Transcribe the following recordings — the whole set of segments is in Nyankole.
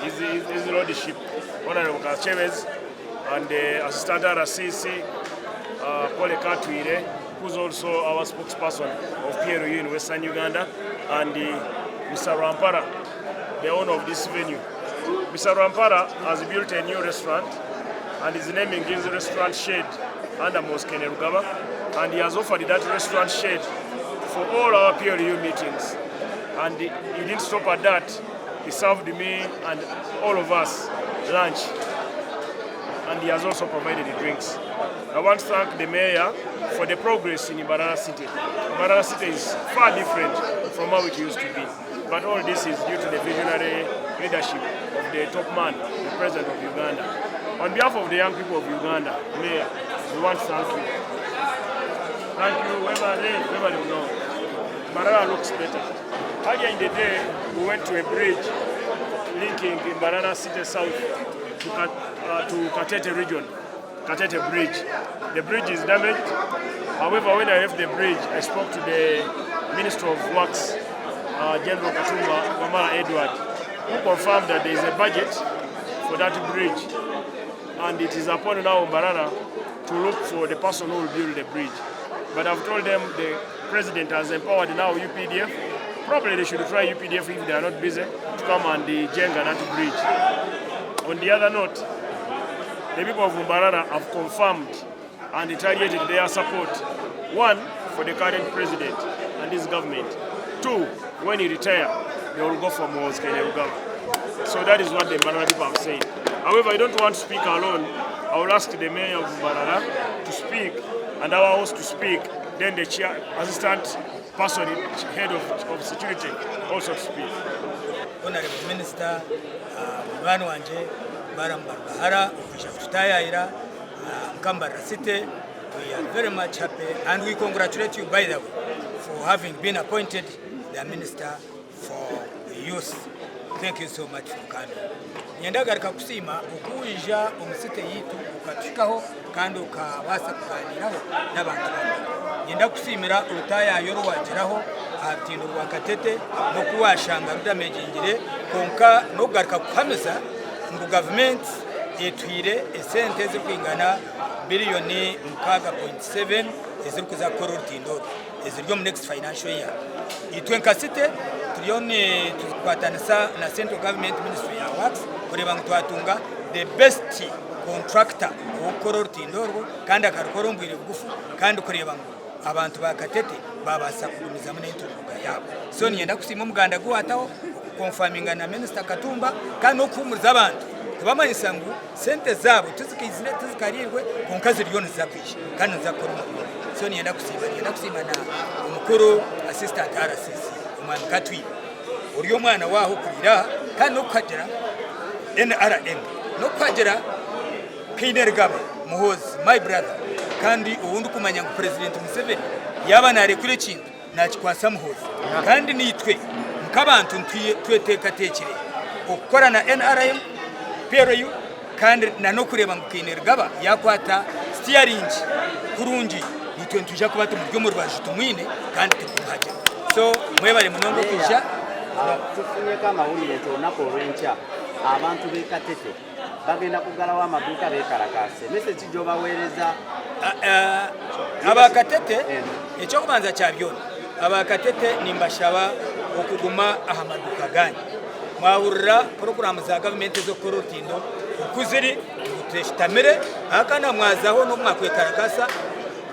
His, His, His Lordship Honorable Kachebez and the Assistant RCC Paul Katwire, who's also our spokesperson of PLU in Western Uganda, and Mr. Rampara, the owner of this venue. Mr. Rampara has built a new restaurant and is naming his restaurant Shade under Muhoozi Kainerugaba, and he has offered that restaurant Shade for all our PLU meetings. And he didn't stop at that. He served me and all of us lunch, and he has also provided the drinks. I want to thank the mayor for the progress in Mbarara City. Mbarara City is far different from how it used to be. But all this is due to the visionary leadership of the top man, the president of Uganda. On behalf of the young people of Uganda, Mayor, we want to thank you. Thank you, webale, webale no. Mbarara looks better. Earlier in the day, we went to a bridge linking Mbarara City South to Katete region, Katete Bridge. The bridge is damaged. However, when I left the bridge, I spoke to the Minister of Works, General Katumba Wamala Edward, who confirmed that there is a budget for that bridge. And it is upon now Mbarara to look for the person who will build the bridge. But I've told them the president has empowered now UPDF. Probably they should try UPDF if they are not busy to come and jenga that bridge. On the other note, the people of Mbarara have confirmed and retaliated their support. One, for the current president and his government. Two, when he retire, they will go for Muhoozi Kainerugaba. So that is what the Mbarara people have said. However, I don't want to speak alone. I will ask the mayor of Mbarara to speak and our host to speak, then the chair, assistant person, head of security also to speak. Honorable Minister, munywani wangye Balaam Barugahara okwija kututayaayira nka Mbarara City. We are very much happy and we congratulate you, by the way, for having been appointed the Minister for the Youth. Thank you so much for coming. Nyenda garuka kusiima okuwija omu city yitu okatuhikaho kandi okabaasa kuganiraho n'abantu bamwe. Nyenda kusiimira orutayayo oruwagiraho aha rutindo rwa Katete n'oku washanga rudamegingire, konka n'okugaruka kuhamiza ngu gavumenti etwire esente ezirikwingana biliyoni 6.7 ezirikuza kukora orutindo oru eziri omu next financial year. Itwe nka city turiyo nitukwatanisa na Central Government Ministry ya Works kureeba ngu twatunga the best contractor ow'okukora orutindo orwo kandi akarukora omu bwire bugufu kandi kureeba ngu abantu ba Katete babaasa kugumizamu n'entunguka yaabo. So niinyenda kusiima omuganda gu waataho okukonfaminga na Minisita Katumba kandi n'okuhuumuriza abantu kubamanyisa ngu sente zaabo tizikaizire, tizikariirwe, kwonka ziriyo niziza kwija kandi niziza kukora omurimo. So niinyenda kusiima, niinyenda kusiima na omukuru Assistant RCC Omwami Katwire ori omwana waaho okuriire aha kandi n'okuhagira NRM n'okuhagira Kainerugaba Muhoozi my brother kandi ou ndikumanya ngu President Museveni yaaba narekura ekintu nakikwasa Muhoozi kandi naitwe nk'abantu tweteekateekire okukora na NRM, PLU kandi na n'okureeba ngu Kainerugaba yakwata steering kurungi, naitwe nitwija kuba tumuri omu rubaju tumwine kandi turikumuhagira. So mwebare munonga okwija. Tufunyeko amawulire nti olunaku olw'enkya abantu b'e Katete bagenda kuggalawo amaduuka beekalakaase. Message gy'obaweereza? Aba Katete, eky'okubanza kya byona, aba Katete nimbashaba okuguma aha maduuka gaanyu. Mwahurira puroguraamu za gavumenti ez'okukora orutindo oku ziri, ngu tushutamire aha kandi mwazaho n'obu mwakwekalakaasa,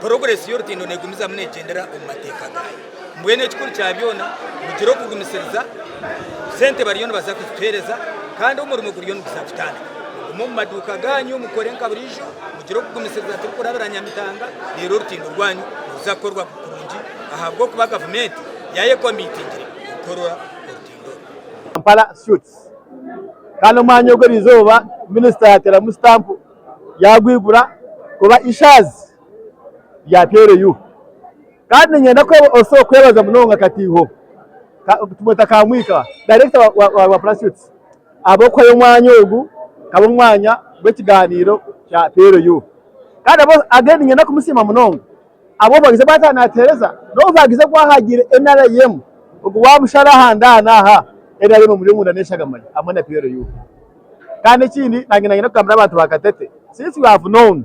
puroguresi y'orutindo neegumizamu neegyendera omu mateeka gaayo. Mbwenu ekikuru kya byona, mugire okugumisiriza, sente bariyo nibaza kuzituheereza kandi omurimo guriyo niguza kutandika. Mugume omu maduuka gaanyu mukore nka buriijo, mugire okugumisiriza turikurabira Nyamitanga, reero orutindo rwanyu niruza kukorwa kurungi ahabw'okuba gavumenti yaayekomitingire kukora orutindo oru. Kampala Suites kandi omwanya ogu erizooba minisita yateeramu sitampu yagwigura kuba ishaazi rya PLU. Kandi niinyenda also kwebaza munonga Katiiho tumweta Kamwika dayirekita wa Plus Youths ahabw'okuhayo omwanya ogu gukaba omwanya gw'ekigaaniiro kya PLU. Kandi again niinyenda kumusiima munonga ahabw'obuhagizi obu arikuba naatuheereza n'obuhagizi obu ahagiire NRM ogu waamushara aha ndaana aha NRM emuri omunda n'eshagama ye hamwe na PLU. Kandi ekindi nanye nanyenda kugambira abantu ba Katete since we have known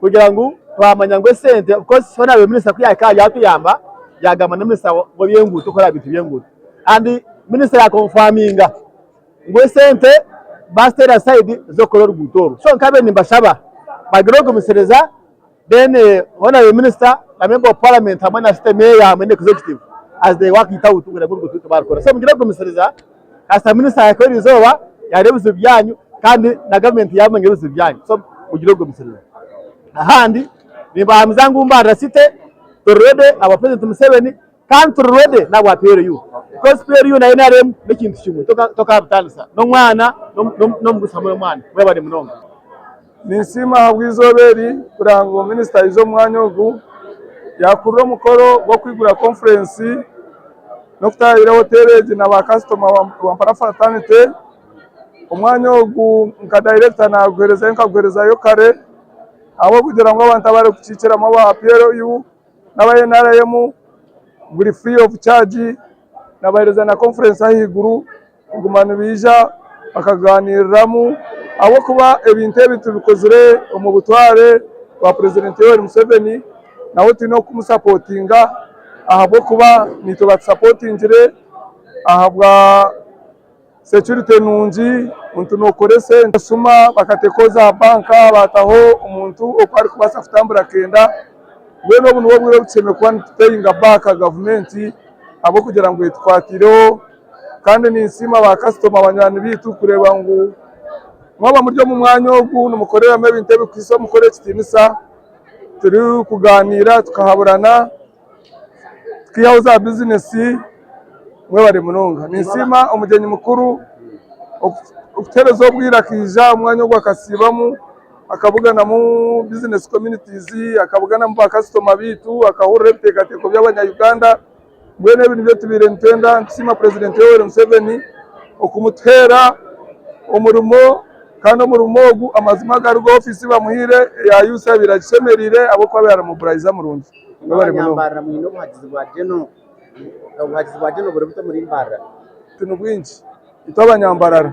kugira ngu twamanya ngu esente of course honourable minister ku yahika aha yatuyamba yagamba na minister w'ebyenguuto okukora aha bintu by'enguuto and minister ya confirminga ngu esente baziteire aside z'okukora oruguuto oru. So nkabaire nimbashaba bagire ogumisiriza then honourable minister na member of parliament hamwe na city mayor hamwe na executive as they work it out kugira ngu oruguuto barukora. So mugire ogumisiriza kasita minisita yahika erizooba yareeba ebizibu byanyu kandi na gavumenti yamanya ebizibu byanyu. So mugire ogumisiriza. Ahandi nimbahamiza ngu Mbarara city turi ready ahabwa president Museveni Kandi turi ready n'ahabwa PLU because PLU na nrm n'ekintu kimwe tokabitaanisa n'omwana n'omuguzi hamwe n'omwana. Mwebare munonga. Ninsiima ahabw'eizooba eri kureba ngu minisita yaija omu mwanya ogu yaakurira omukoro gw'okwigura konfurensi n'okutaahirira hoteeri egi na baakasitoma ba Mpara Fraternity. Omwanya ogu nka dayirekita naaguheerezayo nkaguheerezayo kare ahabw'okugira ngu abantu abarikukiikiramu aba PLU n'aba NRM guri free of charge nabahereza na conference ahaiguru kuguma nibaija bakaganiriramu ahabw'okuba ebintu ebi tubikozire omu butware bwa president Yoweri Museveni nawe twine okumusapotinga ahabw'okuba naitwe batusapotingire ahabwa Security nungi omuntu nokora esente abashuma bakateekaho za banka bataho omuntu oku arikubaasa kutambura akenda mbwenu obu nibwo obwire obu tushemereire kuba nitupeyinga baaka gavumenti ahabw'okugira ngu etukwatireho kandi ninsiima ba kasitoma banywani baitu kureeba ngu mwaba muri omu mwanya ogu nimukoreramu ebintu ebirikuhaisa omukoro ekitiinisa turikuganiira tukahaburana. Tukihaho za bizinesi mwebare munonga. Ninsiima omugyenyi mukuru okutuhereza obwire akaija omwanya ogu akasiibamu akabuganamu bizinesi communities, akabuganamu bakasitoma baitu, akahurira ebiteekateeko by'abanya Uganda. Mbwenu ebi nibyo tubaire nitwenda. Nitusiima Purezidenti Yoweri Museveni okumutuheera omurimo kandi omurimo ogu amazima agari gu ofiisi bamuhaire eya UC abaire agishemereire ahabw'okuba abaire ari moburayiza murungi. Mwebare munonga. Abanyambarara mwine obuhagizi bwa General, obuhagizi bwa General buri buta omuri Mbarara? Ni bwingi itwe abanyambarara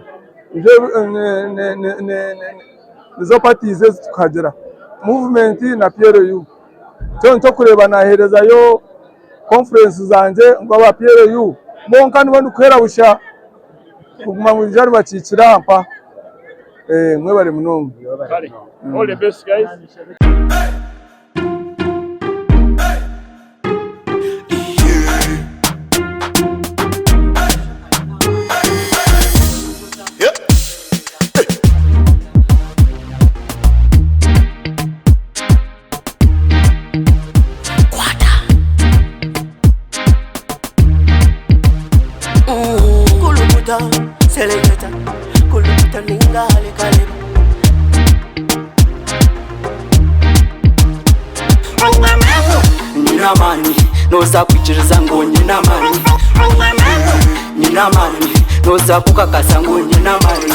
nizo parties ezi tukuhagira movement na PLU kyo nikyokureeba naherezayo conference zangye ngu aba PLU bonka nibo ndikuhera busha kuguma ngu nibakiikira aha mpaha. Mwebare munonga. All the best guys. Kulukuta, seleketa, kulukuta ninga halekaleba. Nyine amaani noza kwikiriza ngu nyine amaani Nyine amaani noza kukakasa ngu nyine amaani.